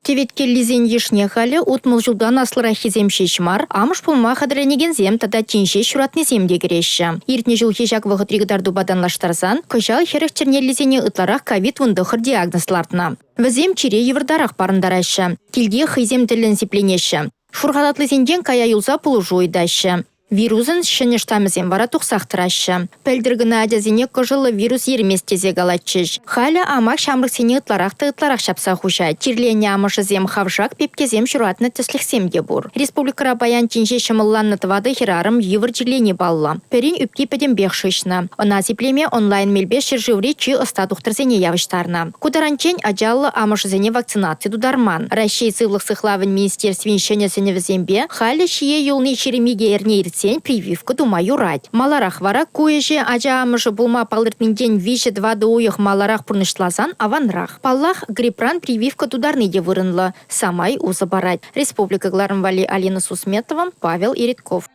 Теветкеллисен йышне халӗ 60 ҫултан аслӑраххисем ҫеҫ мар, амӑш пулма хатӗрленекенсем тата тин ҫеҫ ҫуратнисем те кӗреҫҫӗ. Иртнӗ ҫулхи ҫак вӑхӑтри кӑтартупа танлаштарсан, кӑҫал 40 чӗрнеллисене ытларах ковид-19 диагноз лартнӑ. Вӗсем чире йывӑртарах парӑнтараҫҫӗ. Килте хӑйсем тӗллӗн сипленеҫҫӗ. Шур халатлисенчен кая юлса пулӑшу ыйтаҫҫӗ. Вирусӑн ҫӗнӗ штамӗсем вара тухсах тӑраҫҫӗ. Пӗлтӗр кӑна ачасене кӑшӑллӑ вирус ермест тесе калатчӗҫ. Халӗ амак ҫамрӑксене ытларах та ытларах ҫапса хуҫать. Чирленӗ амӑшӗсем хавшак пепкесем ҫуратнӑ тӗслӗхсем те пур. Республикӑра паян тин ҫеҫ ҫӑмӑлланнӑ тӑватӑ хӗрарӑм йывӑр чирлени паллӑ. Пӗрин ӳпки пӗтӗмпех шыҫнӑ. Ӑна сиплеме онлайн мелпе ҫӗршыври чи ӑста тухтӑрсене явӑҫтарнӑ. Ку таранччен ачаллӑ амӑшӗсене вакцинаци тутарман. Раҫҫей сывлӑх сыхлавӗн министерствин ҫӗнӗ сӗнӗвӗсемпе халӗ ҫие юлни 22 эрне иртсен прививка тума юрать. Маларах вара ку ӗҫе ача амӑшӗ пулма палӑртнинчен 3-4 уйӑх маларах пурнӑҫласан аванрах. Паллах, грипран прививка тутарни те вырӑнлӑ, самай усӑ парать. Республика кӑларӑм валли Алина Сусметова, Павел Иритков.